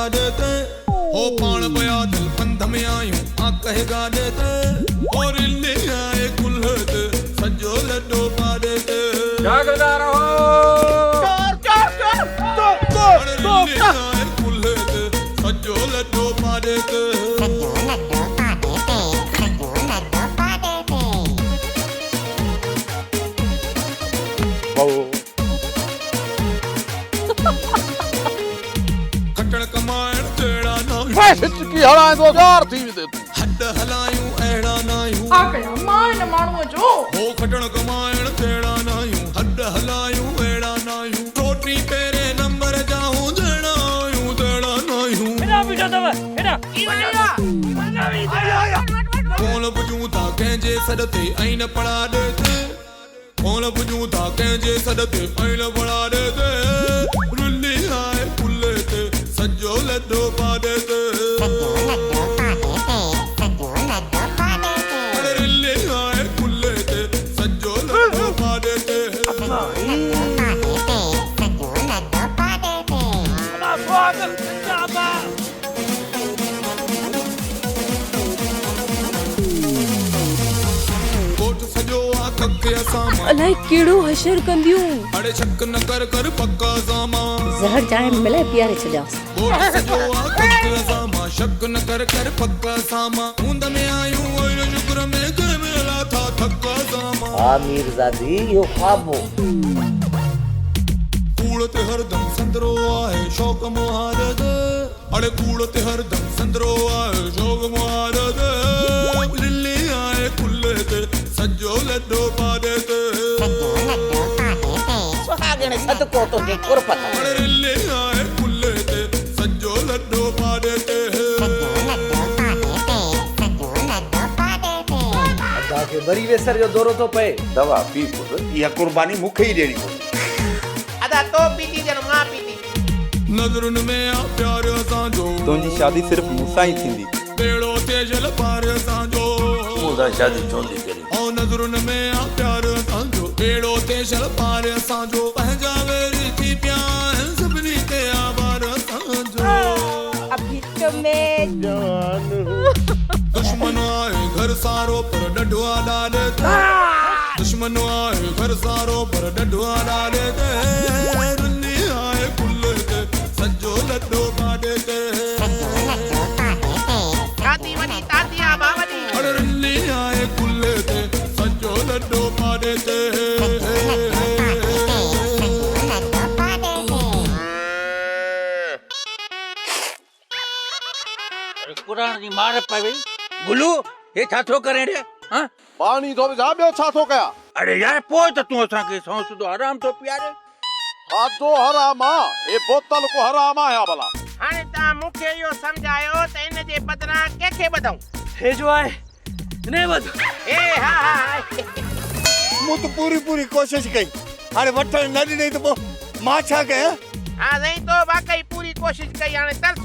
پاڏي تي هو پاڻ پيا دل پنڌ ۾ آهيون آ ڪنهن گاڏي تي هو رلي آهي ڪلهي تي سڄو لڏو پاڏي تي. جاڳندا رهو. چور چور چور چور چور چور رلي آهي ڪلهي تي سڄو لڏو پاڏي تي. سڄو لڏو پاڏي تي سڄو لڏو پاڏي تي. کٽڻ ڪمائڻ جهڙا ناهيون. ڦيس هچڪي هڻائيندو گار ٿي ويندين تون. هڏ هلايون اهڙا ناهيون. ڇا ڪيان مان هن ماڻهوء جو. هو کٽڻ ڪمائڻ جهڙا ناهيون. هڏ هلايون اهڙا ناهيون. ٽوٽي پهرين نمبر جا هون جهڙا آهيون تهڙا ناهيون. هيڏانهن بيٺا اٿو هيڏانهن. ڪونه پڄون ٿا ڪنهن جي سڏ تي ۽ نه پڙاڏي تي. ڪونه پڄون ٿا ڪنهن جي سڏ تي ۽ نه پڙاڏي تي. رلي آهي ڪلهي تي سڄو لڏو پاڏي تي. سڄو لڏو پاڏي تي سڄو لڏو پاڏي تي. اڙي رلي آهي ڪلهي تي سڄو لڏو پاڏي تي. سڄو لڏو پاڏي تي سڄو لڏو پاڏي تي. ابا سهاڳ زنده آباد. ڳوٺ سڄو آ ڪک اسان مان. الائي ڪهڙو حشر ڪنديون. اڙي شڪ نه ڪر ڪر پڪ اسان مان. زهر چانهه ۾ ملائي پياري ڇڏيانس. ڳوٺ سڄو آ ڪک اسان مان. شڪ نه ڪر ڪر پڪ اسان مان. هوند ۾ آهيون ۽ شڪر ۾ ڪنهن به لاٿا ٿڪ اسان مان. ها ميرزادي اهو خواب هو. ڪوڙ تي هردم سندرو آهي شوق مهار تي. اڙي ڪوڙ تي هردم سندرو آهي شوق مهار تي. للي آهي ڪلهي تي سڄو لڏو پاڏي تي. سڄو لڏو پاڏي تي. سهاڳڻ صدقو تنهنجي قرب تان. اڙي رلي آهي ڪلهي تي سڄو لڏو پاڏي تي. سڄو لڏو پاڏي تي سڄو لڏو پاڏي تي. ادا کي وري ويسر جو دورو ٿو پئي. دوا پي پٽ، اها قرباني مون کي ئي ڏيڻي پوندي. ادا تو پيتي ڄڻ مان پيتي. نظرن ۾ آ پيار اسان جو. تنهنجي شادي صرف مون سان ئي ٿيندي. ٻيڙو ٿئي شل پار اسان جو. مون سان شادي ڇو نٿي ڪرين؟ او نظرن ۾ آ پيار اسان جو. ٻيڙو ٿئي شل پار اسان جو. پنهنجا ويري ٿي پيا آهن سڀني تي آ بار اسان جو. اڀي تو مين جوان هون. دشمن آهي گهر سارو پر ڏڍو آ ڏاڏي تي. دشمن آهي گهر سارو پر ڏڍو آ ڏاڏي تي. رلي آهي ڪلهي تي سڄو لڏو پاڏي تي. سڄو لڏو پاڏي تي. ڇاتي وڏي تاتي آ با وڏي. اڙي رلي آهي ڪلهي تي سڄو لڏو پاڏي تي. سڄو لڏو پاڏي تي سڄو لڏو پاڏي تي. اڙي قرآن جي مار پوي گلو هي ڇا ٿو ڪرين ري هان. پاڻي ٿو وجهان ٻيو ڇا ٿو ڪيان. اڙي يار پوء ته تون اسان کي سنئون سڌو حرام ٿو پيارين. کاڌو حرام آ هي بوتل ڪو حرام آهيان ڀلا. هاڻي توهان مون کي اهو سمجهايو ته ان جي بدران ڪنهن کي ٻڌئون؟ هي جو آهي هن کي ٻڌ. هي ها ها ها. مون ته پوري پوري ڪوشش ڪئي هاڻي وٺڻ نه ڏنئي ته پوء مان ڇا ڪيان؟ ها سائين تو واقعي پوري ڪوشش ڪئي هاڻي ترس.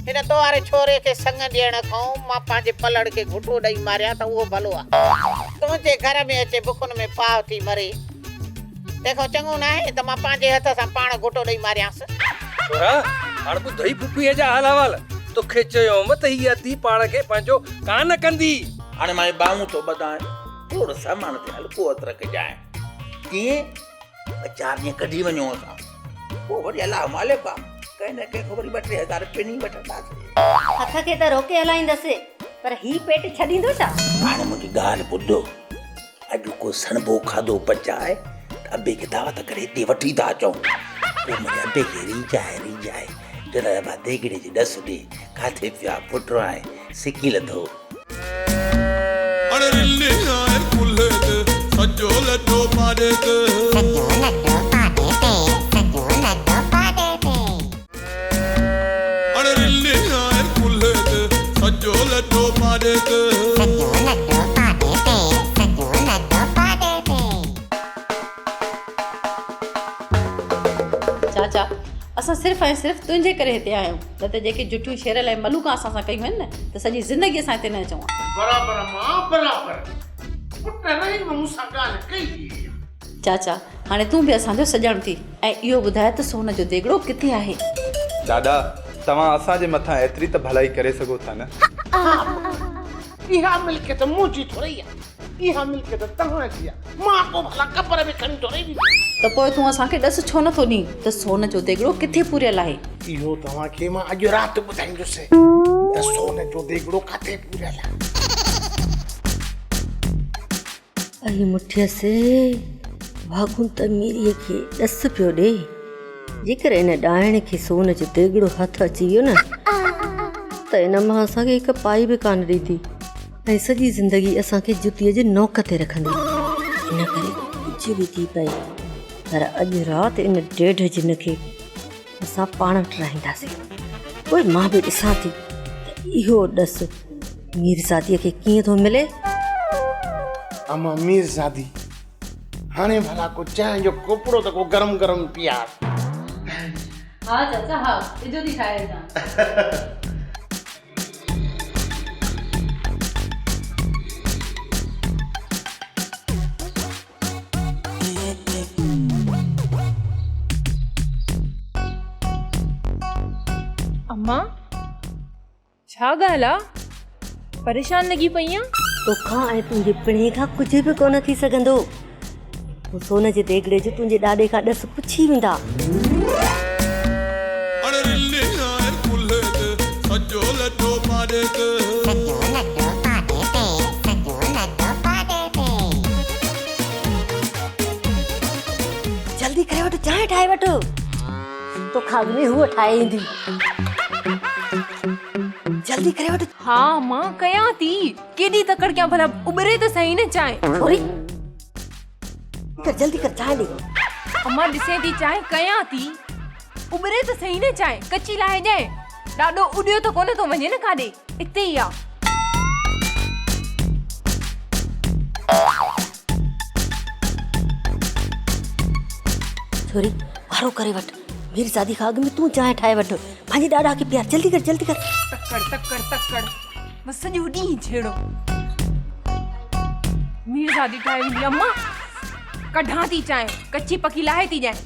هن تو واري ڇوري کي سڱ ڏيڻ کان مان پنهنجي پلڙ کي گهٽو ڏئي ماريان ته اهو ڀلو آ. تنهنجي گهر ۾ اچي بکن ۾ پاهه ٿي مري تنهن کان چڱو ناهي ته مان پنهنجي هٿ سان پاڻ گهٽو ڏئي ماريانس. ڇورا هاڻ ٻڌئي ڦڦيء جا حال احوال. توکي چيو هوم ته هيء ادي پاڻ کي پنهنجو ڪانه ڪندي. هاڻي مان هي ٻانهون ٿو ٻڌانء، ٿورو سامان تي هلڪو هٿ رکجانء. ڪيئن؟ ٻه چار ڏينهن ڪڍي وڃون اسان، پوء وري الله مالڪ آ، ڪنهن نه ڪنهن کان وري ٻه ٽي هزار پني وٺنداسين. هٿ کي ته روڪي هلائيندس، پر هي پيٽ ڇڏيندو ڇا؟ هاڻي منهنجي ڳالهه ٻڌ، اڄ ڪو سڻڀو کاڌو پچاء ته ابي کي دعوت ڪري هتي وٺي ٿا اچون. پوء منهنجي ابي کي ريجهائي ريجهائي چوندس ابا ديڳڙي جي ڏس ڏي، ڪاٿي پيو آ پٽ آهي، سڪي لڌو. اڙ رلي آهي ڪلهي تي سڄو لڏو پاڏي تي. سڄو لڏو پاڏي تي سڄو لڏو پاڏي تي. اڙ رلي آهي ڪلهي تي سڄو لڏو پاڏي تي. سڄو لڏو پاڏي تي سڄو لڏو پاڏي تي. چاچا اسان صرف ۽ صرف تنهنجي ڪري هتي آيا آهيون نه ته جيڪي جٺيون شيرل ۽ ملوڪان اسان سان ڪيون آهن نه ته سڄي زندگي اسان هتي نه اچون ها. برابر امان برابر. پٽ رحيم مون سان ڳالهه ڪئي هئي. چاچا هاڻي تون به اسان جو سڄڻ ٿي ۽ اهو ٻڌاء ته سون جو ديڳڙو ڪٿي آهي؟ ڏاڏا توهان اسان جي مٿان ايتري ته ڀلائي ڪري سگهو ٿا نه؟ ها پٽ، اها ملڪيت منهنجي ٿورئي آ، اها ملڪيت توهان جي آ، مان پوء ڀلا قبر ۾ کڻي ٿورئي ويندس. ته پوء تون اسان کي ڏس ڇو نه ٿو ڏين ته سون جو ديڳڙو ڪٿي پوريل آهي؟ اهو توهان کي مان اڄ رات ٻڌائيندس ته سون جو ديڳڙو ڪٿي پوريل آ. اي مٺيس، واڳون ته ميريء کي ڏس پيو ڏي. جيڪر ان ڏائڻ کي سون جو ديڳڙو هٿ اچي ويو نه ته ان مان اسان کي هڪ پائي به ڪانه ڏيندي ۽ سڄي زندگي اسان کي جتيء جي نوڪ تي رکندي. ان ڪري ڪجهه به ٿي پئي پر اڄ رات ان ڊيڍ جن کي اسان پاڻ وٽ رهائينداسين. پوء مان به ڏسان ٿي ته اهو ڏس ميرزاديء کي ڪيئن ٿو ملي. اما ميرزادي، هاڻي ڀلا ڪو چانهه جو ڪوپڙو ته ڪو گرم گرم پيار. ها چاچا ها، اجهو ٿي ٺاهي اچان. امان ڇا ڳالهه آ پريشان لڳي پئي آن. توکان ۽ تنهنجي پڻهين کان ڪجهه به ڪونه ٿي سگهندو. هو سون جي ديڳڙي جو تنهنجي ڏاڏي کان ڏس پڇي ويندا. جلدي ڪري وٺ چانهه ٺاهي وٺ. توکان اڳ ۾ هوء ٺاهي ايندي. جلدي ڪري وٺ. ها مان ڪيان ٿي. ڪيڏي تڪڙ ڪيان ڀلا اٻري ته سهي نه چانهه. ڇوري ڪر جلدي ڪر چانهه ڏي. امان ڏسين ٿي چانهه ڪيان ٿي. اٻري ته سهي نه چانهه ڪچي لاهي ڏين. ڏاڏو اڏيو ته ڪونه ٿو وڃي نه ڪاڏي اتي ئي آ. ڇوري وارو ڪري وٺ ميرزادي کان اڳ ۾ تون چانهه ٺاهي وٺ پنهنجي ڏاڏا کي پيار جلدي ڪر جلدي ڪر. تڪڙ تڪڙ تڪڙ بس سڄو ڏينهن جهيڙو. ميرزادي ٺاهي ويندي امان ڪڍان ٿي چانهه ڪچي پڪي لاهي ٿي ڏيان.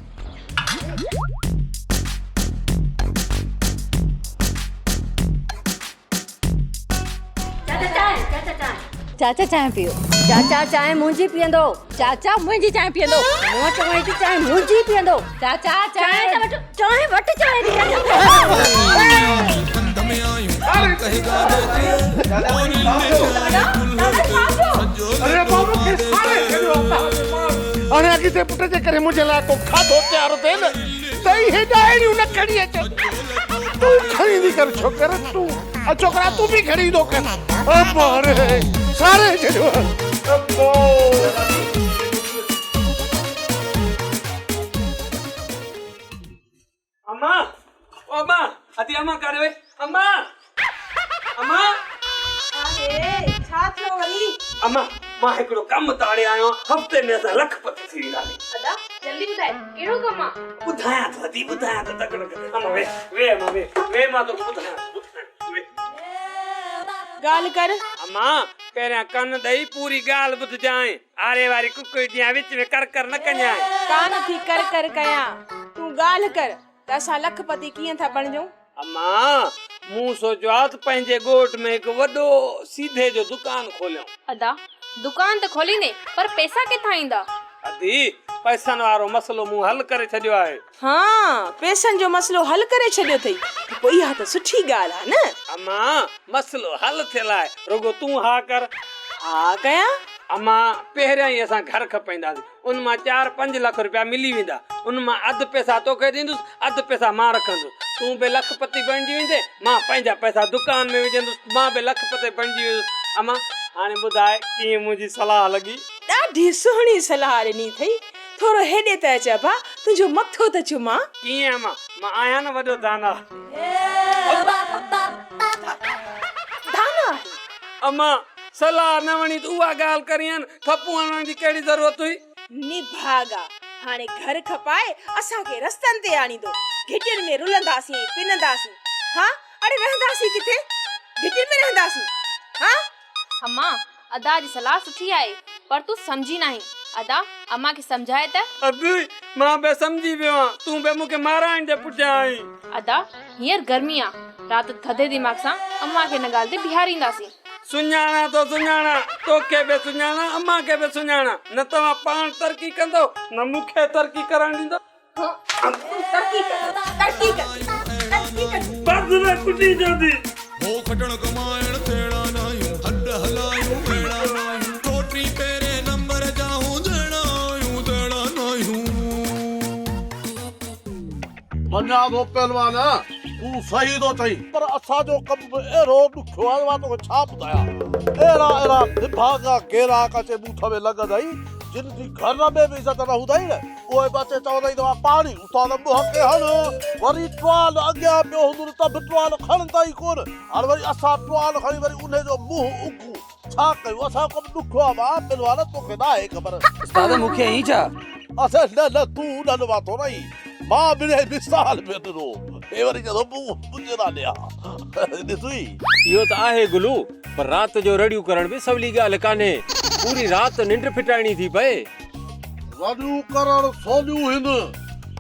چاچا چانهه پيو. چاچا چانهه منهنجي پيئندو. چاچا منهنجي چانهه پيئندو. مون چوانء ٿي چانهه منهنجي پيئندو. چاچا چانهه ته وٺ چانهه وٺ چانهه ٿي. هاڻي اڳتي پٽ جي ڪري منهنجي لاء ڪو کاڌو تيار ٿئي نه ته اهي ڏائڻيون نه کڻي اچن. تون کڻي ايندي ڪر ڇوڪر تون ڇوڪرا تون به کڻي ايندو ڪر. ابا ري ساري ڇڏيو ابا. اما او اما ادي اما ڪاڏي وئي اما اما آهي ڇا ٿيو وري؟ اما مان هڪڙو ڪم تاڙي آيو آهيان هفتي ۾ اسان لک پتي ٿي وينداسين. ادا جلدي ٻڌاء ڪهڙو ڪم آ؟ ٻڌايان ٿو ادي ٻڌايان ٿو تڪڙ ڪر اما ويهه ويهه اما ويهه ويهه مان توکي ٻڌايان ٿو ٻڌايان ٿو ويهه. ڳالهه ڪر. اما پهريان ڪن ڏئي پوري ڳالهه ٻڌجانء آري واري ڪڪڙ جيان وچ ۾ ڪر ڪر نه ڪجانء. ڪانه ٿي ڪر ڪر ڪيان تون ڳالهه ڪر ته اسان لک پتي ڪيئن ٿا بڻجون؟ امان، مون سوچيو آ ته پنهنجي ڳوٺ ۾ هڪ وڏو سيڌي جو دڪان کوليان. ادا، دڪان ته کوليندين پر پئسا ڪٿان ايندا؟ ادي، پئسن وارو مسئلو مون حل ڪري ڇڏيو آهي. ها، پئسن جو مسئلو حل ڪري ڇڏيو اٿئي ته پوء اها ته سٺي ڳالهه آ نه. امان، مسئلو حل ٿيل آهي، رڳو تون ها ڪر. ها ڪيان؟ امان، پهريان ئي اسان گهر کپائينداسين. ان مان چار پنج لک روپيا ملي ويندا. ان مان اڌ پئسا توکي ڏيندس، اڌ پئسا مان رکندس. تون به لک پتي بڻجي ويندين، مان پنهنجا پئسا دڪان ۾ وجهندس، مان به لک پتي بڻجي ويندس. امان، هاڻي ٻڌاء ڪيئن منهنجي صلاح لڳي؟ ڏاڍي سهڻي صلاح ڏني اٿئي. ٿورو هيڏي ته اچ ابا، تنهنجو مٿو ته چمان. ڪيئن امان، مان آهيان نه وڏو داناء. داناء آهين. امان، صلاح نه وڻي ته اها ڳالهه ڪرين، ٿپون هڻڻ جي ڪهڙي ضرورت هئي؟ نڀاڳا، هاڻي گهر کپائي اسان کي رستن تي آڻيندو، گهٽين ۾ رلنداسين ۽ پننداسين. ها، اڙي رهنداسين ڪٿي؟ گهٽين ۾ رهنداسين؟ ها؟ امان، ادا جي صلاح سٺي آهي، پر تون سمجهي ناهين. ادا، امان کي سمجهاء ته. ادي، مان به سمجهي ويو آهيان، تون به مون کي مارائڻ جي پٺيان آهين. ادا، هينئر گرمي آ، رات ٿڌي دماغ سان امان کي ان ڳالهه تي بيهارينداسين. سڃاڻان ٿو سڃاڻان، توکي به سڃاڻان، امان کي به سڃاڻان، نه توهان پاڻ ترقي ڪندؤ، نه مون کي ترقي ڪرڻ ڏيندؤ. تون ترقي ڪر، ترقي ڪر، ترقي ڪر. بس نه ڪٽي چوندي. هو کٽڻ ڪمائڻ تهڙا ناهيون، هڏ هلايون اهڙا ناهيون، ٽوٽي پهرين نمبر جا هون جهڙا آهيون تهڙا ناهيون. مڃان ٿو پهلوان، تون صحيح ٿو چئين، پر اسان جو ڪم به اهڙو ڏکيو آهي جو مان توکي ڇا ٻڌايان. اهڙا اهڙا نڀاڳا گيراڪ اچي ٻوٿ ۾ لڳندئي، جن جي گهر ۾ به عزت نه هوندئي نه، اهي به اچي چوندئي ته مان پاڻي استاد منهن کي هڻ، وري ٽوال اڳيان پيو هوندن ته به ٽوال کڻندا ئي ڪونه. هاڻ وري اسان ٽوال کڻي وري انهي جو منهن اگهون. ڇا ڪيون اسان جو ڪم ڏکيو آ ڀاء پهلوان توکي ناهي خبر. استاد مون کي ائين ڇا؟ اسين نه نه تون انهن مان ٿورا ئي. مان مڙئي مثال پيو ڏنو. هي وري چوندو مون منهنجي نا ڏي ها. ڏس ئي. اهو ته آهي گلو پر رات جو رڙيون ڪرڻ به سولي ڳالهه ڪانهي. پوري رات ننڊ ڦٽائڻي ٿي پئي. رڙيون ڪرڻ سوليون هن.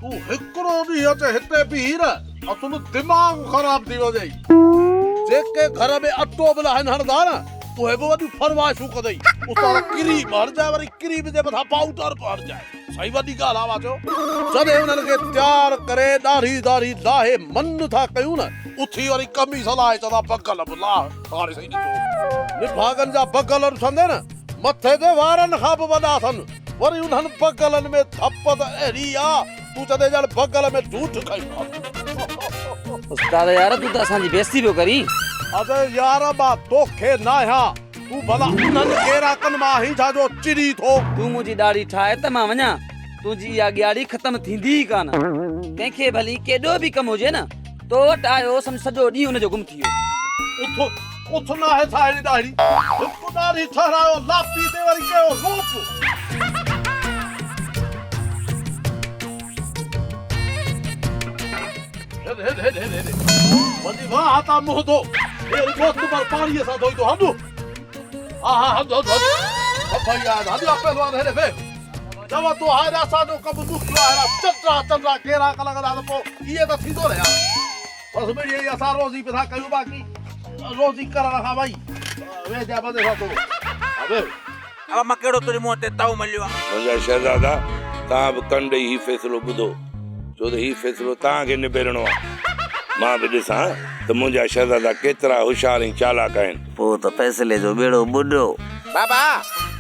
تون هڪڙو ڏينهن اچي هتي بيهي نه اصل دماغ خراب ٿي وڃئي. جيڪي گهر ۾ اٽو به ناهن هڻندا نه اهي به وڏيون فرمائشون ڪندئي. استاد ڪريم هڻجانء وري ڪريم جي مٿان پائوڊر به هڻجانء. سائين وڏي ڳالهه آ مان چيو. جڏهن انهن کي تيار ڪري ڏاڙهي داڙهي لاهي من ٿا ڪيون نه اٿي وري قميص لاهي چوندا بغل به لاهه. هاڻي سائين ڏسو نڀاڳن جا بغل ڏسندين نه. مٿي تي وارن کان به وڏا اٿن، وري انهن بغلن ۾ ڌپ ته اهڙي آ، تون چوندين ڄڻ بغل ۾ ٺونٺ کنيو آ. استاد يار تون ته اسان جي بيعزتي پيو ڪرين. ادي يار مان توکي ناهيان، تون ڀلا انهن ڪيراڪن مان آهين ڇا جو چرين ٿو. تون منهنجي ڏاڙهي ٺاهه ته مان وڃان، تنهنجي اها ڳياڙي ختم ٿيندي ئي ڪانه. ڪنهن کي ڀلي ڪيڏو به ڪم هجي نه، تو وٽ آيو سمجهه سڄو ڏينهن ان جو گم ٿي ويو. اٿ اٿ ناهي ٺاهڻي ڏاڙهي. هڪ ڏاڙهي ٺهرايو لاپي تي وري ڪيو روپ. هيڏ هيڏ هيڏ هيڏ هيڏ وڃي واهه تان منهن ڌو. هي رڳو تبر پاڻيء سان ڌوئي ٿو هنڌ. ها ها هنڌ هنڌ هنڌ. سڀئي آهن هنڌ آ پهلوان هيڏي ويهه. چوان ٿو هاء اسان جو ڪم ڏکيو آهي اهڙا چنڊا چنڊا ڪيراڪ لڳندا ته پوء ائين ته ٿيندو نه يار. بس مڙئي اسان روزي پيا ٿا ڪيون باقي روزي ڪرڻ کان وئي ويهجان مزي سان ٿورو. ها ويهه. ابا مان ڪهڙو تنهنجي منهن تي تئو مليو آ. منهنجا شهزادا، توهان به ڪن ڏئي هي فيصلو ٻڌو، ڇو ته هي فيصلو توهان کي نبيرڻو آهي. مان به ڏسان ته منهنجا شهزادا ڪيترا هوشيار ۽ چالاڪ آهن. پوء ته فيصلي جو ٻيڙو ٻڏو. بابا،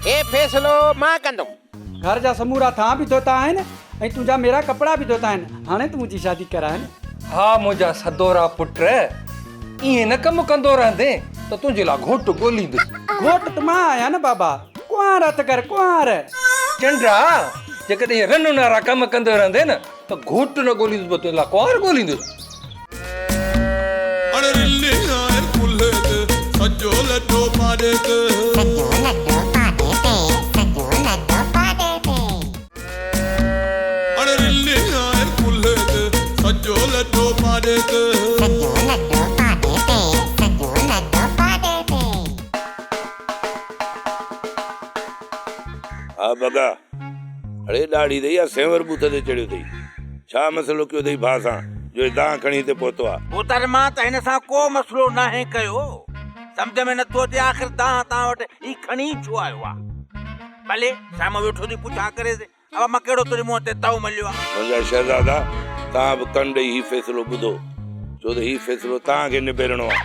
هي فيصلو مان ڪندم. گهر جا سمورا ٿانء به ڌوتا آهن ۽ تنهنجا ميرا ڪپڙا به ڌوتا آهن، هاڻي تون منهنجي شادي ڪراء نه. ها منهنجا سدورا پٽ، ائين نه ڪم ڪندو رهندين ته تنهنجي لاء گهوٽ ڳوليندس. گهوٽ ته مان آهيان نه بابا، ڪنوار هٿ ڪر ڪنوار. چنڊا، جيڪڏهن ائين رن وارا ڪم ڪندو رهندين نه ته گهوٽ نه ڳوليندس پر تنهنجي لاء ڪنوار ڳوليندس. اڙ رلي آهي ڪلهي تي سڄو لڏو پاڏي تي. سڄو لڏو پاڏي تي سڄو لڏو پاڏي تي. اڙ رلي آهي ڪلهي تي سڄو لڏو پاڏي تي. سڄو لڏو پاڏي تي سڄو لڏو پاڏي تي. ها بگا، اڙي ڏاڙهي اٿئي يا سينور ٻوٿ تي چڙهيو اٿئي؟ ڇا مسئلو ڪيو اٿئي ڀاء سان جو هي دانهن کڻي هتي پهتو آ؟ پوتر مان ته هن سان ڪو مسئلو ناهي ڪيو. سمجهه ۾ نٿو اچي آخر دانهن توهان وٽ هي کڻي ڇو آيو آ؟ ڀلي سامهون ويٺو ٿي پڇا ڪريس. ابا مان ڪهڙو تنهنجي منهن تي تئو مليو آ؟ منهنجا شهزادا، توهان به ڪن ڏئي هي فيصلو ٻڌو، ڇو ته هي فيصلو توهان کي نبيرڻو آ.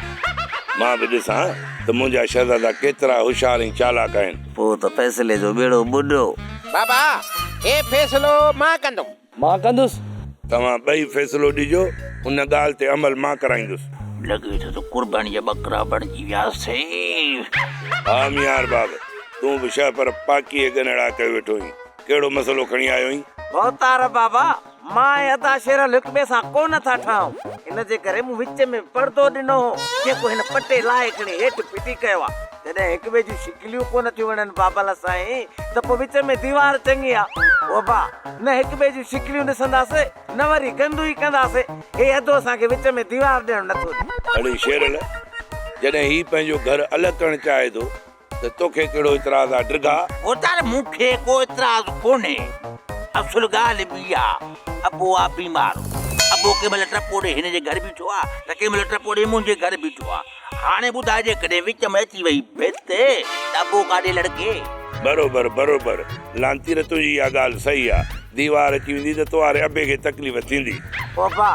مان به ڏسان ته منهنجا شهزادا ڪيترا هوشيار ۽ چالاڪ آهن. پوء ته فيصلي جو ٻيڙو ٻڏو. بابا، هي فيصلو مان ڪندم. مان ڪندس. توهان ٻئي فيصلو ڏجو، ان ڳالهه تي عمل مان ڪرائيندس. لڳي ٿو ته قرباني جا ٻڪرا بڻجي وياسين. ها ميان ارباب، تون به شهپر پاڪيء ڳنهڙا ڪيو ويٺو آهين. ڪهڙو مسئلو کڻي آيو آهين؟ ڀوتار بابا، مان ۽ ادا شيرل هڪ ٻئي سان ڪو نه ٿا ٺهون. ان جي ڪري مون وچ ۾ پردو ڏنو هو، جيڪو هن پٽي لاهي کڻي هيٺ ڦٽي ڪيو آ. جڏهن هڪ ٻئي جون شڪليون ڪونه ٿيون وڻن بابل سائين ته پوء وچ ۾ ديوار چڱي آ. بابا، نه هڪ ٻئي جون شڪليون ڏسنداسين، نه وري گندو ئي ڪنداسين. هي ادو اسان کي وچ ۾ ديوار ڏيڻ نه ٿو ڏي. اڙي شيرل، جڏهن هي پنهنجو گهر الڳ ڪرڻ چاهي ٿو ته توکي ڪهڙو اعتراض آ ڊگها؟ ڀوتار مون کي ڪو اعتراض ڪونهي. اصل ڳالهه ٻي آ. ابو آ بيمار. ابو ڪنهن مهل ٽپو ڏئي هن جي گهر بيٺو آ ته ڪنهن مهل ٽپو ڏئي منهنجي گهر بيٺو آ. هاڻي ٻڌاء جيڪڏهن وچ ۾ اچي وئي ڀت ته ابو ڪاڏي لڙڪي؟ بروبر بروبر لانتير تنهنجي اها ڳالهه صحيح آ. ديوار اچي ويندي ته تو واري ابي کي تڪليف ٿيندي. بابا،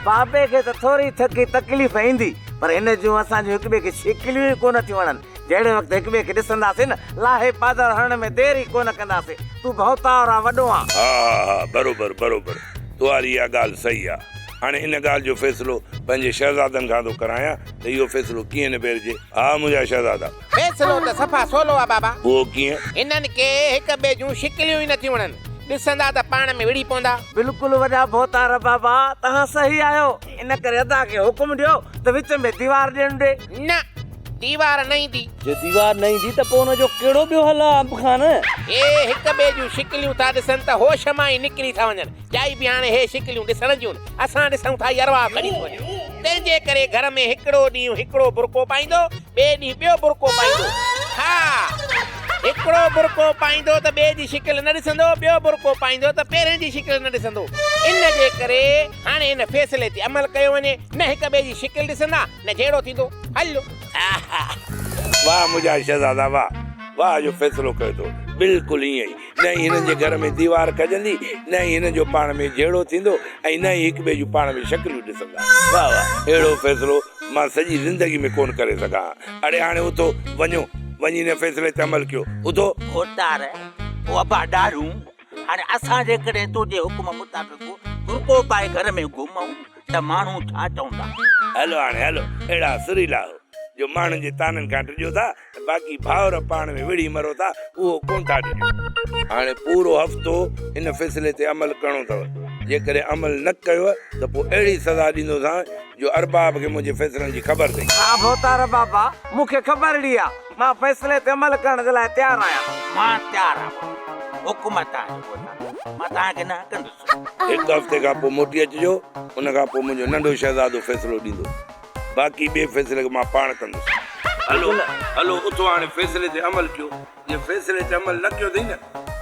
بابي کي ته ٿوري ٿڪي تڪليف ايندي پر هن جون اسان جون هڪ ٻئي کي شڪليون ئي ڪونه ٿيون وڻن. جهڙي وقت هڪ ٻئي کي ڏسنداسين نه، لاهي پادر هڻڻ ۾ دير ئي ڪونه ڪنداسين. تون ڀوتار آن، وڏو آن. ها ها ها بروبر بروبر تو واري اها ڳالهه صحيح آ. هاڻي ان ڳالهه جو فيصلو پنهنجي شهزادن کان ٿو ڪرايان ته اهو فيصلو ڪيئن نبيرجي. ها منهنجا شهزادا. فيصلو ته صفا سولو آ بابا. اهو ڪيئن؟ هنن کي هڪ ٻئي جون شڪليون ئي نٿيون وڻن. ڏسندا ته پاڻ ۾ وڙهي پوندا. بلڪل وڏا ڀوتار بابا، توهان صحيح آهيو. ان ڪري ادا کي حڪم ڏيو ته وچ ۾ ديوار ڏيڻ ڏي. نه، ديوار نه ايندي. جي ديوار نه ايندي ته پوء ان جو ڪهڙو ٻيو حل آ انب خان؟ هي هڪ ٻئي جون شڪليون ٿا ڏسن ته هوش مان ئي نڪري ٿا وڃن. چائي به هاڻي هي شڪليون ڏسڻ جون، اسان ڏسون ٿا هي ارواح کڻي ٿو وڃي. تنهن جي ڪري گهر ۾ هڪڙو ڏينهن هڪڙو برقعو پائيندو، ٻئي ڏينهن ٻيو برقعو پائيندو. ها، هڪڙو برقعو پائيندو ته ٻئي جي شڪل نه ڏسندو، ٻيو برقعو پائيندو ته پهرين جي شڪل نه ڏسندو. ان جي ڪري هاڻي ان فيصلي تي عمل ڪيو وڃي، نه هڪ ٻئي جي شڪل ڏسندا، نه جهيڙو ٿيندو. هل. واهه منهنجا شهزادا واهه، واهه جو فيصلو ڪيو اٿو. بلڪل ائين ئي. نه ئي هنن جي گهر ۾ ديوار کڄندي، نه ئي هنن جو پاڻ ۾ جهيڙو ٿيندو ۽ نه ئي هڪ ٻئي جون پاڻ ۾ شڪليون ڏسندا. واهه واهه، اهڙو فيصلو مان سڄي زندگي ۾ ڪونه ڪري سگهان ها. اڙي هاڻي اٿو، وڃو، وڃي ان فيصلي تي عمل ڪيو. اٿو. ڀوتار، او ابا ڏاڙهون، هاڻي اسان جيڪڏهن تنهنجي حڪم مطابق برقعو پائي گهر ۾ گهمون ته ماڻهو ڇا چوندا؟ هلو هاڻي هلو، اهڙا سريلا آهيو جو ماڻهن جي طعنن کان ڊڄو ٿا. باقي ڀائر پاڻ ۾ وڙهي مرو ٿا، اهو ڪونه ٿا ڏجو. هاڻي پورو هفتو ان فيصلي تي عمل ڪرڻو اٿو. جيڪڏهن عمل نه ڪيو ته پوء اهڙي سزا ڏيندوسانء جو ارباب کي منهنجي فيصلن جي خبر اٿئي. ها ڀوتار بابا، مون کي خبر ڙي آ. مان فيصلي تي عمل ڪرڻ جي لاء تيار آهيان. مان تيار آهيان ڀوتار. حڪم توهان جو ڀوتار. مان توهان کي نه ڪندس. هڪ هفتي کان پوء موٽي اچجو. ان کان پوء منهنجو ننڍو شهزادو فيصلو ڏيندو. باقي ٻئي فيصلي کي مان پاڻ ڪندس. هلو هلو اٿو هاڻي فيصلي تي عمل ڪيو. جي فيصلي تي عمل نه ڪيو اٿئي نه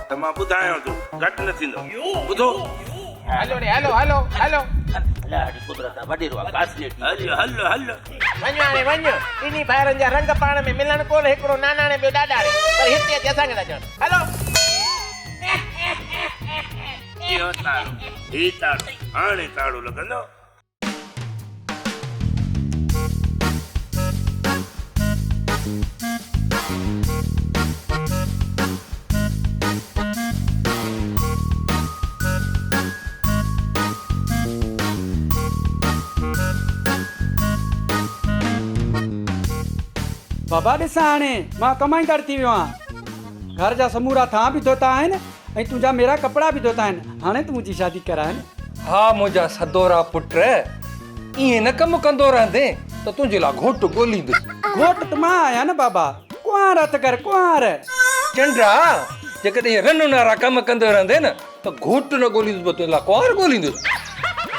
ته مان ٻڌايان ٿو گهٽ نه ٿيندو. ٻڌو. هلو ڙي هلو هلو هلو. الله جي قدرت آ وڏيرو آ گاسليٽ ٿي هل هل هل. وڃ هاڻي وڃ. ٻنهي ڀائرن جا رنگ پاڻ ۾ ملن ڪونه هڪڙو ناناڻي ٻيو ڏاڏاڻي. پر هتي اچي اسان کي ٿا چون. هلو. اهو تاڙو هي تاڙو هاڻي تاڙو لڳندو. بابا ڏس هاڻي مان ڪمائيندڙ ٿي ويو آهيان. گهر جا سمورا ٿانء به ڌوتا آهن ۽ تنهنجا ميرا ڪپڙا به ڌوتا آهن. هاڻي تون منهنجي شادي ڪرائي نه. ها منهنجا سدورا پٽ، ائين نه ڪم ڪندو رهندين ته تنهنجي لاء گهوٽ ڳوليندس. گهوٽ ته مان آهيان نه بابا، ڪنوار هٿ ڪر ڪنوار. چنڊا، جيڪڏهن ائين رن وارا ڪم ڪندو رهندين نه ته گهوٽ نه ڳوليندس پر تنهنجي لاء ڪنوار ڳوليندس.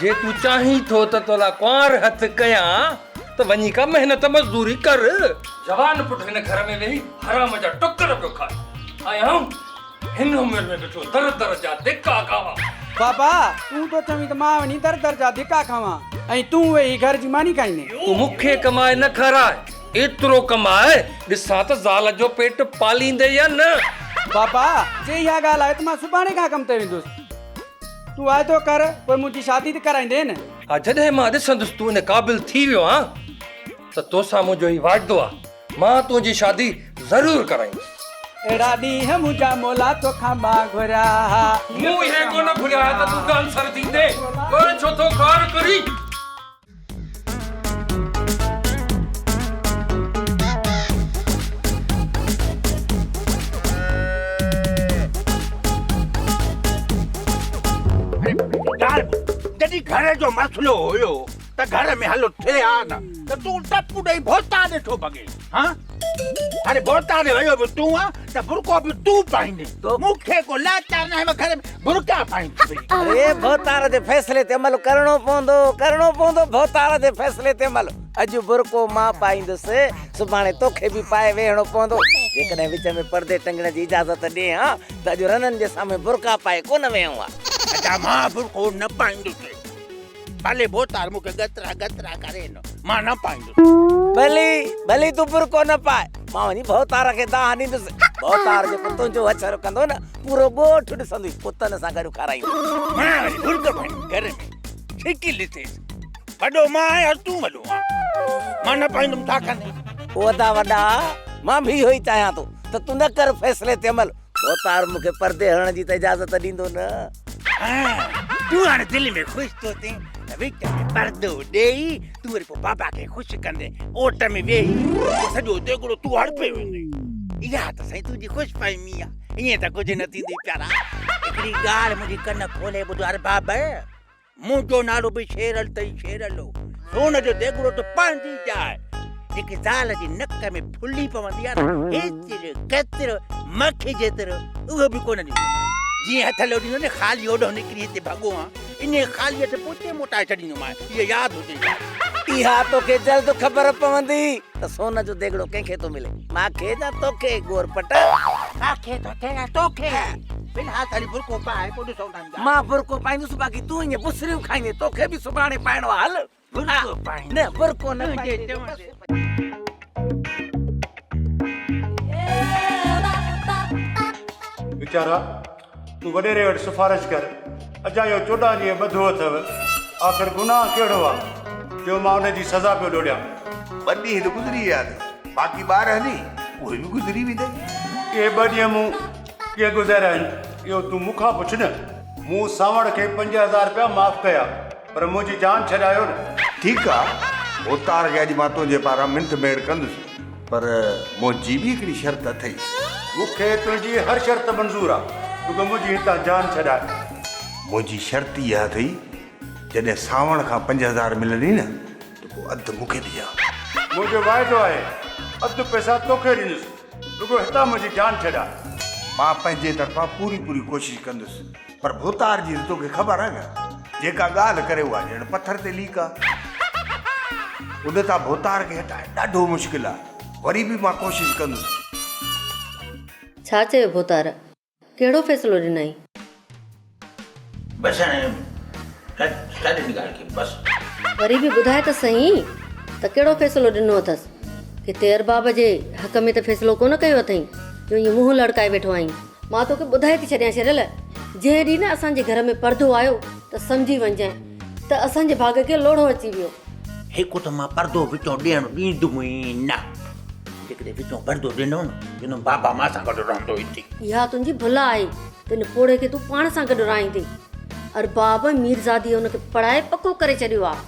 جي تون چاهين ٿو ته تو لاء ڪنوار هٿ ڪيان ته وڃي ڪا محنت مزدوري ڪر. جوان پٽ هن گهر ۾ ويهي حرام جا ٽڪر پيو کائي ۽ آئون هن عمر ۾ ويٺو در در جا ڌڪا کاوان. بابا، تون ٿو چوين ته مان وڃي در در جا ڌڪا کاوان ۽ تون ويهي گهر جي ماني کائيندين. تون مون کي ڪمائي نه کاراء، ايترو ڪماء، ڏسان ته زال جو پيٽ پاليندين يا نه. بابا، جي اها ڳالهه آهي ته مان سڀاڻي کان ڪم تي ويندس. تون واعدو ڪر، پوء منهنجي شادي ته ڪرائيندين نه. ها، جڏهن مان ڏسندس تون ان قابل ٿي ويو آن ته توسان منهنجو هي واعدو آ. مان تنهنجي شادي ضرور ڪرائيندس. اهڙا ڏينهن منهنجا مولا توکان مان گهريا ها. مون اهي ڪونه گهريا ها ته تون ڪانسر ٿيندين. پوء ڇو ٿو خار ڪرين؟ ڳالهه ٻڌ، جڏهن گهر جو مسئلو هيو ته گهر ۾ هلو ٿئي ها نه ته تون ٽپ ڏئي ڀوتان ڏي ڇو ڀڳين ها؟ هاڻي ڀوتان ڏي ويو به تون آن ته برقعو به تون پائيندين. مون کي ڪو لاچار ناهي مان گهر ۾ برقعا پائيندس. اڙي ڀوتار جي فيصلي تي عمل ڪرڻو پوندو، ڪرڻو پوندو ڀوتار جي فيصلي تي عمل. اڄ برقعو مان پائيندس، سڀاڻي توکي به پائي ويهڻو پوندو. جيڪڏهن وچ ۾ پردي ٽنگڻ جي اجازت ڏئين ها ته اڄ رنن جي سامهون برقعا پائي ڪونه ويهون ها. ادا مان برقعو نه پائيندس. ڀلي ڀوتار مون کي ڳترا ڳترا ڪري نه، مان نه پائيندس. ڀلي ڀلي تون برقعو نه پاء، مان وڃي ڀوتار کي دانهن ڏيندس. ڀوتار جيڪو تنهنجو هڇر ڪندو نه، پورو ڳوٺ ڏسندوئي، ڪتن سان گڏ کارائيندو. مان وري برقعو پائيندس گهر ۾، ڇڪي ڏسيس. وڏو مان آهيان تون وڏو آهين. مان نه پائيندم ڇا ڪندين؟ او ادا وڏا، مان به اهو ئي چاهيان ٿو ته تون نه ڪر فيصلي تي عمل. ڀوتار مون کي پردي هڻڻ جي ته اجازت ڏيندو نه. تون هاڻي دل ۾ خوش ٿو ٿين ته وچ ۾ پردو ڏيئي تون وري پوء بابا کي خوش ڪندين، اوٽ ۾ ويهي پوء سڄو ديڳڙو تون هڙپي ويندين. اها ته سائين تنهنجي خوش فهمي آ. ائين ته ڪجهه نه ٿيندي پيارا. هڪڙي ڳالهه منهنجي ڪن کولي ٻڌ ارباب. منهنجو نالو به شيرل اٿئي شيرل. سون جو ديڳڙو ته پنهنجي جاء. جيڪي زال جي نڪ ۾ ڦلي پوندي آهي نه، هيترو ڪيترو مکي جيترو، اهو به ڪونه ڏيندومانء. جيئن هٿ لوڏيندو نه خالي اوڏهون نڪري هتي ڀڳو آن، انهيء خالي هٿ پوئتي موٽائي ڇڏيندومانء، اها ياد هجئي ڳالهه. اها توکي جلد خبر پوندي ته سون جو ديڳڙو ڪنهن کي ٿو ملي، مان کي يا توکي، گور پٽ. مان کي ٿو ٿئي يا توکي. في الحال ته هلي برقعو پاء، پوء ڏسون ٿا. مان برقعو پائيندس باقي تون ائين بسريون کائيندين توکي به سڀاڻي پائڻو آ هل برقعو پائيندس نه برقعو نه پائيندين. ويچارا تون وڏيري وٽ سفارش ڪر اجايو 14 ڏينهن ٻڌو اٿئو آخر گناهه ڪهڙو آ جو مان ان جي سزا پيو ڏوڙيان. ٻه ڏينهن ته گذري ويا اٿئي باقي 12 ڏينهن اهي به گذري ويندئي. اهي ٻه ڏينهن مون ڪيئن گذاريا آهن، اهو تون مون کان پڇ نه. مون سانوڻ کي 5000 رپيا معاف ڪيا، پر منهنجي جان ڇڏايو نه. ٺيڪ آ، ڀوتار کي اڄ مان تنهنجي پاران منٿ ميڙ ڪندس، پر منهنجي به هڪڙي شرط اٿئي. مون کي تنهنجي هر شرط منظور آ، رڳو منهنجي هتان جان ڇڏاء. منهنجي شرط اها اٿئي، جڏهن سانوڻ کان 5000 ملندي نه، ته پوء اڌ مون کي ڏجان. منهنجو واعدو آهي، اڌ پئسا توکي ڏيندس. رڳو هتان منهنجي جان ڇڏاء. مان پنهنجي طرفان پوري پوري ڪوشش ڪندس، پر ڀوتار جي ته توکي خبر آهي نه، جيڪا ڳالهه ڪري اها ڄڻ پٿر تي ليڪ آ. ان تان ڀوتار کي هٽائڻ ڏاڍو مشڪل آ، وري به مان ڪوشش ڪندس. ڇا چيو ڀوتار؟ ڪهڙو فيصلو ڏنائين؟ بس هاڻي ڇڏ ڇڏ ان ڳالهه کي بس. وري به ٻڌاء ته سهين ته ڪهڙو فيصلو ڏنو اٿس؟ ڪٿي ارباب جي حق ۾ ته فيصلو ڪونه ڪيو اٿئين جو ائين منهن لڙڪائي ويٺو آهين. مان توکي ٻڌائي ٿي ڇڏيان شيرل، جنهن ڏينهن نه اسان جي گهر ۾ پردو آيو ته سمجهي وڃجانء ته اسان جي ڀاڳ کي لوڙهو اچي ويو. هڪ ته مان پردو وچون ڏيڻ ڏيندم ئي نه. جيڪڏهن وچون پردو ڏنو نه، چوندم بابا مان سان گڏ رهندو هتي. اها تنهنجي ڀل آهي ته ان پوڙهي کي تون پاڻ سان گڏ رهائيندين. ارباب ميرزاديء هن کي پڙهائي پڪو ڪري ڇڏيو آهي.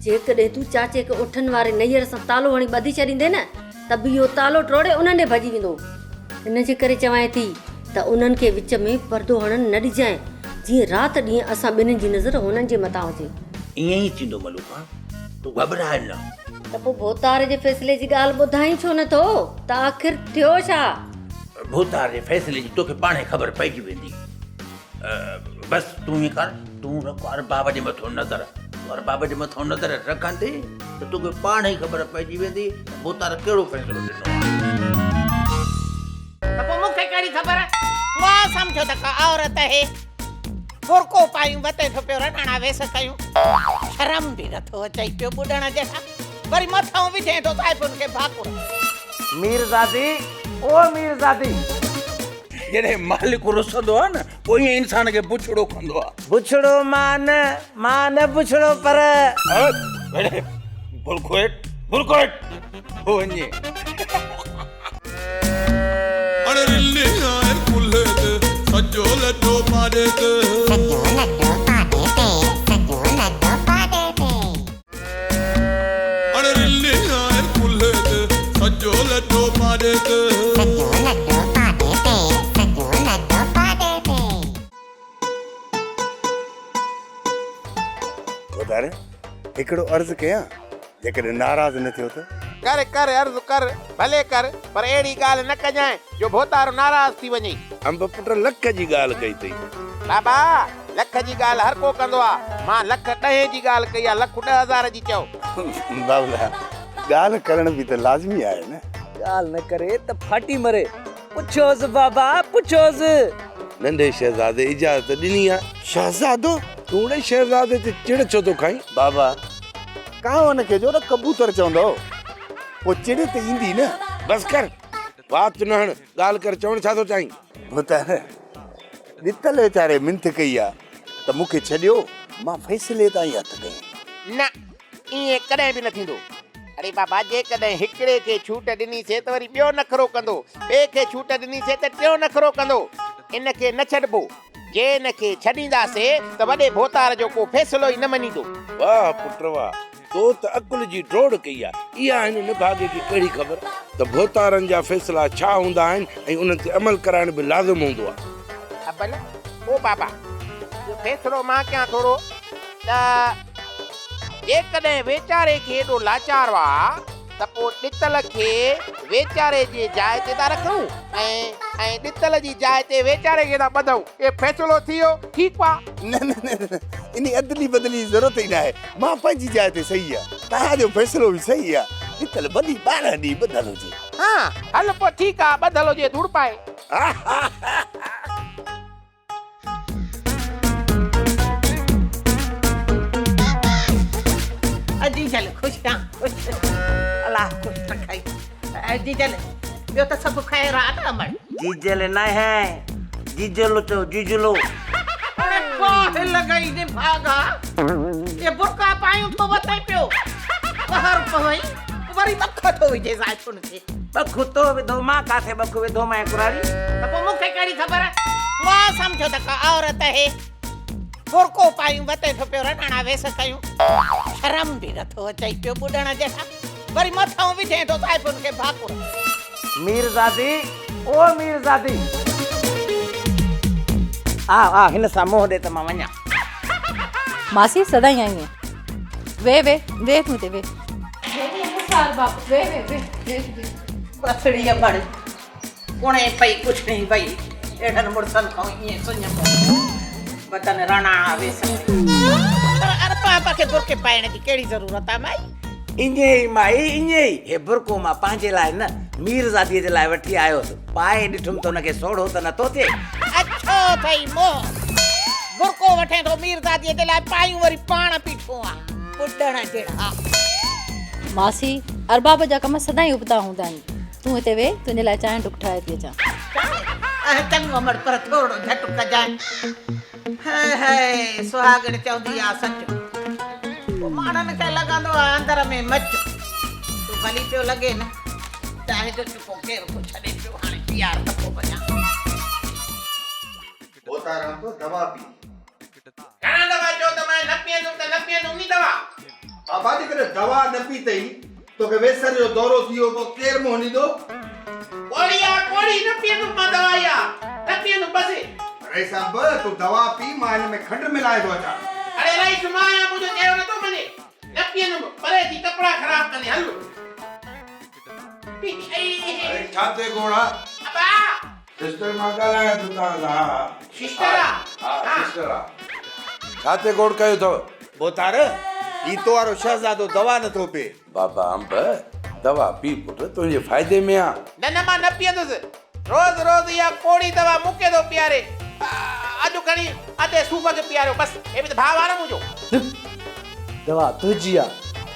جيڪڏهن تون چاچي کي اٺن واري نيئر سان تالو هڻي ٻڌي ڇڏيندين نه ته به اهو تالو ٽوڙي انهن ڏي ڀڄي ويندو. ان جي ڪري چوانء ٿي ته انهن کي وچ ۾ پردو هڻڻ نه ڏجانء، جيئن رات ڏينهن اسان ٻنهين جي نظر هنن جي مٿان هجي. ائين ئي ٿيندو ملوڪا، تون گهٻراء نه. ته پوء ڀوتار جي فيصلي جي ڳالهه ٻڌائين ڇو نه ٿو ته آخر ٿيو ڇا؟ ڀوتار جي فيصلي جي توکي پاڻهي خبر پئجي ويندي. بس تون ائين ڪر، تون رک ارباب جي مٿو نظر. تون ارباب جي مٿو نظر رکندين ته توکي پاڻهي خبر پئجي ويندي ته ڀوتار ڪهڙو فيصلو ڏنو آهي. ته پوء مون کي ڪهڙي خبر؟ مان سمجهيو ته ڪا عورت آهي. برقعو پايون وتين ٿو پيو رناڻا ويس ڪيون. شرم به نٿو اچئي پيو ٻڏڻ جهڙا. وري مٿئون وجهين ٿو زائفن کي ڀاڪر. ميرزادي او ميرزادي. جڏهن مالڪ رسندو آهي نه پوء ائين انسان کي بڇڙو ڪندو آهي. بڇڙو مان نه، مان نه بڇڙو پر. اڙي برقعو هيٺ، برقعو هيٺ وڃي. ڀوتار هڪڙو عرض ڪيان جيڪڏهن ناراض نه ٿيو ته. ڪر ڪر عرض ڪر، ڀلي ڪر، پر اهڙي ڳالهه نه ڪجانء جو ڀوتارو ناراض ٿي وڃي. انب پٽ لک جي ڳالهه ڪئي اٿئي. بابا! لک جي ڳالهه هر ڪو ڪندو آ، مان لک ڏهين جي ڳالهه ڪئي آ، لک 10,000 جي چئو. بابلا! ڳالهه ڪرڻ به ته لازمي آهي نه. ڳالهه نه ڪري ته ڦاٽي مري. پڇوس بابا پڇوس. ننڍي شهزادي اجازت ڏني آ. شهزادو؟ تون اڙي شهزادي تي چڙ ڇو ٿو کائين؟ بابا، ڪانون کي جو نه ڪبوتر چوندؤ، پوء چڙ ته ايندي نه. بس ڪر، وات نه هڻ، ڳالهه ڪر، چوڻ ڇا ٿو چاهين؟ ڀوتار، ڏتل ويچاري منٿ ڪئي آ ته مون کي ڇڏيو، مان فيصلي تان ئي هٿ کنيو. نه، ائين ڪڏهن به نه ٿيندو. اڙي بابا، جيڪڏهن هڪڙي کي ڇوٽ ڏنيسين ته وري ٻيو نخرو ڪندو، ٻئي کي ڇوٽ ڏنيسين ته ٽيون نخرو ڪندو. ان کي نه ڇڏبو. جي ان کي ڇڏينداسين ته وڏي ڀوتار جو ڪو فيصلو ئي نه مڃيندو. واهه پٽ واهه، تو ته عقل جي ڊوڙ ڪئي آ. اها هن نڀاڳي کي ڪهڙي خبر ته ڀوتارن جا فيصلا ڇا هوندا آهن ۽ انهن تي عمل ڪرائڻ به لازم هوندو آ. ابل، او بابا، اهو فيصلو مان ڪيان ٿورو ته جيڪڏهن ويچاري کي ايڏو لاچار آ ته پوء ڏتل کي ويچاري جي جاء تي ٿا رکون ۽ ۽ ڏتل جي جاء تي ويچاري کي ٿا ٻڌون. اهو فيصلو ٿي ويو، ٺيڪ آ. نه نه نه نه انهي ادلي بدلي جي ضرورت ئي ناهي. مان پنهنجي جاء تي صحيح آ. توهان جو فيصلو به صحيح آ. ڏتل ڀلي 12 ڏينهن ٻڌل هجي. ها هل پوء ٺيڪ آ، ٻڌل هجي ڌوڙ پائي. جيجل خوش آن خوش الله خوش رکئي جيجل ٻيو ته سڀ خير آ نه امڙ. جيجل ناهي جيجلو چئو جيجلو. اڙي باهه لڳئي نڀاڳا اهي برقعا پايون ٿو وتين پيو قهر پوئي وري ٻک ٿو وجهي زائفن کي. ٻک تو وڌو مان ڪاٿي ٻک وڌو مانء ڪراڙي. ته پوء مون کي ڪهڙي خبر مان سمجهيو ته ڪا عورت اهي برقعو پايون وتين ٿو پيو رناڻا ويس ڪيون شرم به نٿو اچئي پيو ٻڏڻ جهڙا وري مٿئون وجهين ٿو زائفن کي ڀاڪر. ميرزادي او ميرزادي. آ آ هن سان منهن ڏي ته مان وڃان. ماسي سدائين آئين آهين. ويهه ويهه ويهه تون هتي ويهه. بسڙي امڙ ڪڻي پئي ڪڇڻي وئي اهڙن مڙسن کان ائين سڃ پوندو وطن رڻاڻا ويس پئي. پر ارباب کي برقعي پائڻ جي ڪهڙي ضرورت آ مائي. ائين ئي مائي ائين ئي. هي برقعو مان پنهنجي لاء نه ميرزاديء جي لاء وٺي آيو هوس. پائي ڏٺم ته هن کي سوڙهو ته نٿو ٿئي. اڇو اٿئي منهن. برقعو وٺين ٿو ميرزاديء جي لاء پايون وري پاڻ بيٺو آن ٻڏڻ جهڙا. ماسي، ارباب جا ڪم سدائين ابتا هوندا آهن. تون هتي ويهه، تنهنجي لاء چانهه ڍڪ ٺاهي ٿي اچان. چانهه؟ اهه چڱو امڙ پر ٿورڙو جهٽ ڪجانء. هيء هيء سهاڳڻ چوندي آ سچ. پوء ماڻهن کي لڳندو آ اندر ۾ مچ. تون ڀلي پيو لڳين نه. چانهه جو چڪو ڪير ٿو ڇڏي پيو هاڻي پيار ته پوء وڃان. ڀوتاران به دوا پي. گهڻا دفعا چيو ته مان نه پيئندم ته نه پيئندم ني دوا. بابا جيڪڏهن دوا نه پيتئي توکي ويسر جو دورو ٿي ويو پوء ڪير منهن ڏيندو؟ ڪوڙي آ ڪوڙي نه پيئندم مان دوا اها نه پيئندم بس. رئيس صاحب تون دوا پي مان هن ۾ کنڊ ملائي ٿو اچان. اڙي رئيس مان آهيان منهنجو چيو نه ٿو مڃي نه پيئندم پري ٿي ڪپڙا خراب ڪندين هل. اڙي ڇا ٿئي گهوڙا؟ ابا. سسٽر مان ڳالهايان ٿو توهان سان ها ها. سسٽر آ. ها سسٽر آ. ڇا تي گوڙ ڪيو اٿو؟ ڀوتار، هي تو وارو شهزادو دوا نه ٿو پي. بابا انب، دوا پي پٽ، تنهنجي فائدي ۾ آ. نه نه مان نه پيئندس. روز روز اها ڪوڙي دوا مون کي ٿو پياري. اڄ کڻي ادي صوف کي پياريو بس. هي به ته ڀاء آ نه منهنجو. دوا تنهنجي آ،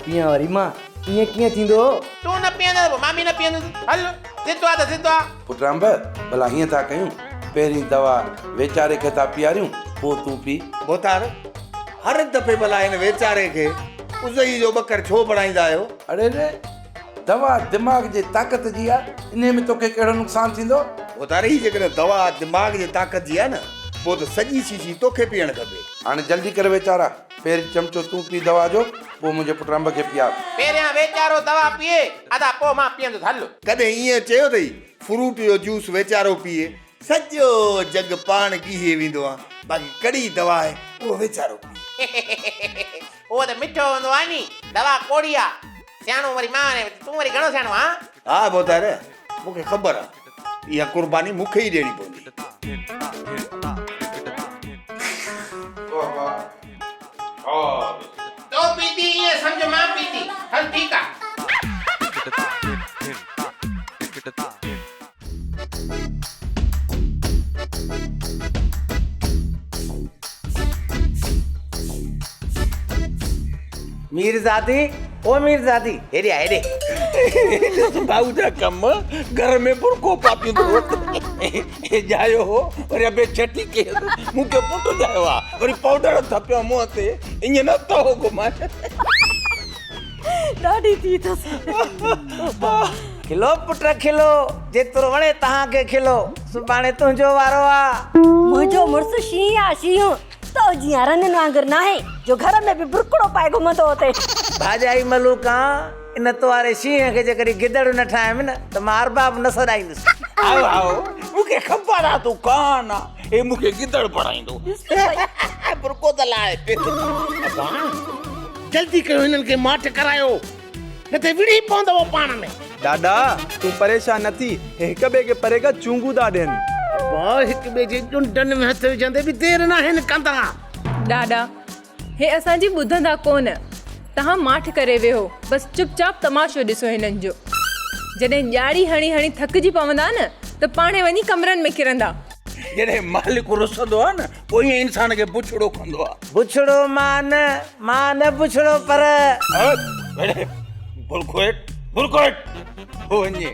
پيئان وري مان. ائين ڪيئن ٿيندو؟ تون نه پيئندين ته پوء مان به نه پيئندس. هل، ضد آ ته ضد آ. پٽ انب، ڀلا هيئن ٿا ڪيون، پهرين دوا ويچاري کي ٿا پياريون، پوء تون پي. ڀوتار، هر دفعي ڀلا هن ويچاري کي ازئي جو ٻڪر ڇو بڻائيندا آهيو؟ اڙي ري، دوا دماغ جي طاقت جي آ، انهيء ۾ توکي ڪهڙو نقصان ٿيندو؟ ڀوتار، هي جيڪڏهن دوا دماغ جي طاقت جي آ نه، پوء ته سڄي شيشي توکي پيئڻ کپي. هاڻي جلدي ڪر ويچارا، پهرين چمچو تون پي دوا جو، پوء منهنجي پٽ انب کي پيار. پهريان ويچارو دوا پيئي، ادا پوء مان پيئندس، هل. ڪڏهن ائين چيو اٿئي، فروٽ جو جوس ويچارو پيئي، سڄو جڳ پاڻ گيهي ويندو آ، باقي ڪڙي دوا آهي، اهو ويچارو پيئي. اهو ته مٺو هوندو آ ني، دوا ڪوڙي آ. سياڻو وري مان آهيان، تون وري گهڻو سياڻو آن؟ ها ڀوتار، مون کي خبر آ، اها قرباني مون کي ئي ڏيڻي پوندي. تو پيتي ائين سمجهه مان پيتي، هل ٺيڪ آ. ميرزادي، او ميرزادي، هيڏي آ هيڏي. ڏس ڀائو جا ڪم، گهر ۾ برقعو پاپيندو هو. هي ڄايو هو، وري ابي ڇٽي ڪيس. مون کي پٽ ڄايو آ، وري پائوڊر ٿپيو منهن تي، ائين نه ٿو گهمان. ڏاڍي ٿي اٿس. کلو پٽ کلو، جيترو وڻي توهان کي کلو، سڀاڻي تنهنجو وارو آ. منهنجو مڙس شينهن آ شينهن، تو جيئن رنن وانگر ناهي جو گهر ۾ به برقعو پائي گهمندو اٿئي. ڀاڄائي ملوڪان، ان تو واري شينهن کي جيڪڏهن گدڙ نه ٺاهيم نه ته مان ارباب نه سڏائيندس. هائو هائو، مون کي خبر آ تون ڪان آ، هي مون کي گدڙ بڻائيندو. برقعو ته لاهي پيو. ابا جلدي ڪيو هنن کي ماٺ ڪرايو نه ته وڙهي پوندؤ پاڻ ۾. ڏاڏا تون پريشان نه ٿي، هي هڪ ٻئي کي پري کان چونگون ٿا ڏين. ابا هڪ ٻئي جي ڄنڊن ۾ هٿ وجهندي به دير ناهن ڪندا. ڏاڏا هي اسان جي ٻڌندا ڪونه، توهان ماٺ ڪري ويهو، بس چپ چاپ تماشو ڏسو هنن جو. جڏهن ڄاڙي هڻي هڻي ٿڪجي پوندا نه ته پاڻهي وڃي ڪمرن ۾ ڪرندا. جڏهن مالڪ رسندو آهي نه پوء ائين انسان کي بڇڙو ڪندو آهي. بڇڙو مان نه، مان نه بڇڙو پر. اڙي برقعو هيٺ، برقعو هيٺ وڃي.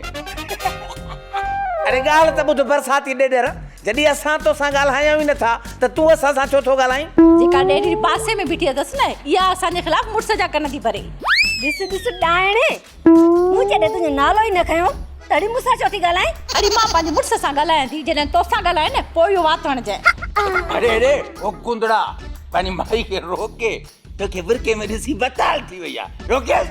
اڙي ڳالهه ته ٻڌ برساتي ڏيڏر، جڏهن اسان توسان ڳالهايون ئي نٿا ته تون اسان سان ڇو ٿو ڳالهائين؟ جيڪا ڏيڏري پاسي ۾ بيٺي اٿس نه، اها اسان جي خلاف مڙس جا ڪن ٿي ڀري. ڏس ڏس ڏائڻي، مون جڏهن تنهنجو نالو ئي نه کنيو تڏهن مون سان ڇو ٿي ڳالهائين؟ اڙي مان پنهنجي مڙس سان ڳالهايان ٿي، جڏهن توسان ڳالهايان نه پوء اهو وات هڻجانء. اڙي اڙي او گندڙا، پنهنجي مائي کي روڪي، توکي برقعي ۾ ڏسي بتال ٿي وئي آ، روڪيس.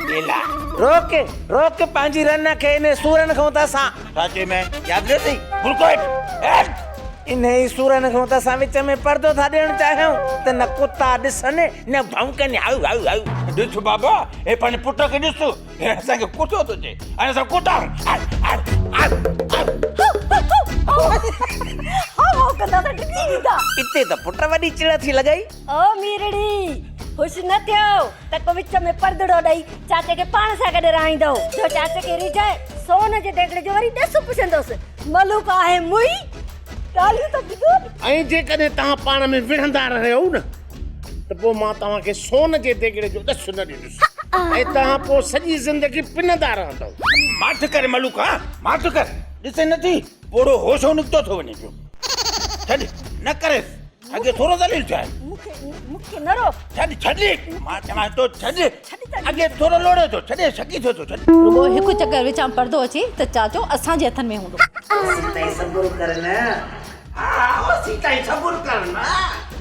ٻيلا. روڪ، روڪ پنهنجي رن کي، انهي سورن کان ته اسان. ڇا چيو مين؟ ياد نه اٿئي؟ برقعو هيٺ، هيٺ. انهي سورن کان ته اسان وچ ۾ پردو ٿا ڏيڻ چاهيون ته نه ڪتا ڏسن نه ڀونڪن هائو هائو هائو. ڏس بابا، هي پنهنجي پٽ کي ڏس، هي اسان کي ڪتو ٿو چئي ۽ اسان ڪتا آهيون. هائو هائو هائو هائو. هائو هائو ڪندا ته ڊڄي ويندا. اتي ته پٽ وڏي چڙ ٿي لڳئي. او ميرڙي، خوش نه ٿيو ته ڪو وچ ۾ پردڙو ڏئي چاچي کي پاڻ سان گڏ رهائيندؤ، جو چاچي کي ريجهائي سون جي ديڳڙي جو وري ڏس پڇندوس. ملوڪ آهي موئي، ڳالهيون ته ٻڌو. ۽ جيڪڏهن توهان پاڻ ۾ وڙهندا رهيؤ نه ته پوء مان توهان کي سون جي ديڳڙي جو ڏس نه ڏيندس ۽ توهان پوء سڄي زندگي پنندا رهندؤ. ماٺ ڪر ملوڪ ها، ماٺ ڪر، ڏسين نه ٿي پوڙهو هوشو نڪتو ٿو وڃي پيو. ڇڏ، نه ڪريس. اڳي ٿورو ذليل ٿيو آهين. مون کي مون کي نه روڪ. ڇڏ ڇڏ مان چوان ٿو ڇڏ. اڳي ٿورو لوڙي ٿو ڇڏي شڪي ٿيو ٿو ڇڏ. رڳو هڪ چڪر وچان پردو اچي ته چاچو اسان جي هٿن ۾ هوندو. اوسين تائين صبر ڪر نه. ها اوسين تائين صبر ڪر نه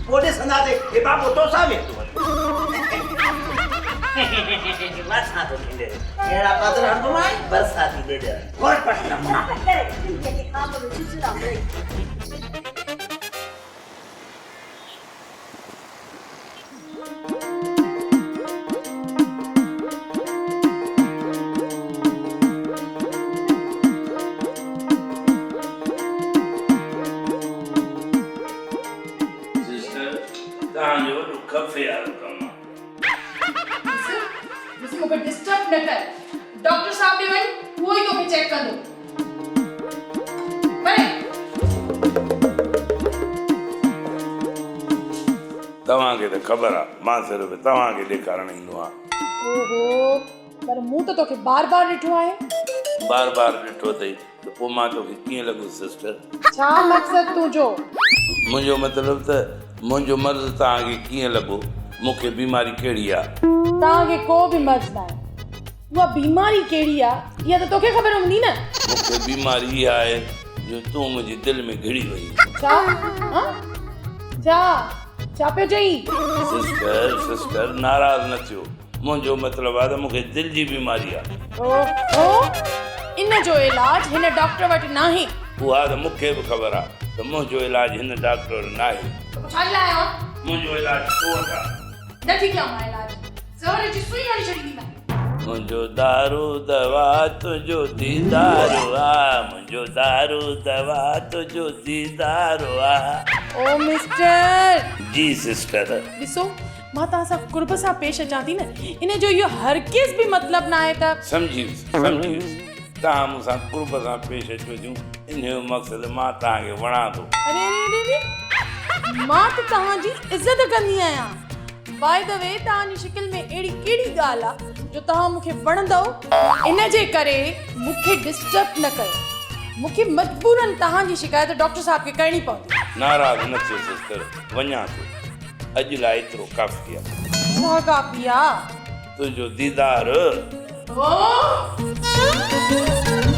پوء ڏسنداسين هي بابو توسان ويندو. مٿان ٿو کيڏي. اهڙا پڌر هڻندو مانء برساتي ڏيڏر. گهور پٽ نه مون. ڪري جنهن کي خواب ۾ چچرا مڙئي. سسٽر توهان جو وڏو خفي وارو ڪم آ. ڏس ڏس مون کي ڊسٽرب نه ڪر ڊاڪٽر صاحب ڏي وڃ اهو ئي توکي چيڪ ڪندو. توهان کي ته خبر آ مان صرف توهان کي ڏيکارڻ ايندو آهيان. اوهو پر مون ته توکي بار بار ڏٺو آهي. بار بار ڏٺو اٿئي ته پوء مان توکي ڪيئن لڳس سسٽر؟ ڇا مقصد تنهنجو؟ منهنجو مطلب ته منهنجو مرض توهان کي ڪيئن لڳو؟ مون کي بيماري ڪهڙي آ؟ توهان کي ڪو به مرض ناهي. اها بيماري ڪهڙي آ، اها ته توکي خبر هوندي نه. مون کي بيماري اها آهي جو تون منهنجي دل ۾ گهڙي وئين. ڇا؟ ها؟ ڇا؟ ڇا پيو چئين؟ سسٽر، سسٽر، ناراض نه ٿيو. منهنجو مطلب آ ته مون کي دل جي بيماري آ. اوهو، ان جو علاج هن ڊاڪٽر وٽ ناهي. اها ته مون کي به خبر آ ته منهنجو علاج هن ڊاڪٽر وٽ ناهي. ته پوء ڇا جي لاء آيو آن؟ منهنجو علاج تو وٽ آ. نه ٿي ڪيان مان علاج. زهر جي سئي هڻي ڇڏينديمانء. منهنجو دارو دوا تنهنجو ديدار آ منهنجو دارو دوا تنهنجو ديدار آ. او مسٽر. جي سسٽر. ڏسو مان توهان سان قرب سان پيش اچان ٿي نه ان جو اهو هرگز به مطلب ناهي ته. سمجهي ويس سمجهي ويس توهان مون سان قرب سان پيش اچو ٿيون ان جو مقصد مان توهان کي وڻان ٿو. اري اري اري مان ته توهان جي عزت ڪندي آهيان. باء the V توهان جي شڪل ۾ اهڙي ڪهڙي ڳالهه آ جو توهان مون کي وڻندؤ؟ ان جي ڪري مون کي ڊسٽرب نه ڪيو. مون کي مجبورن توهان جي شڪايت ڊاڪٽر صاحب کي ڪرڻي پوندي. ناراض نه ٿيو سسٽر، وڃان ٿو. اڄ لاء ايترو ڪافي آ. ڇا ڪافي آ؟ تنهنجو ديدار. اوه!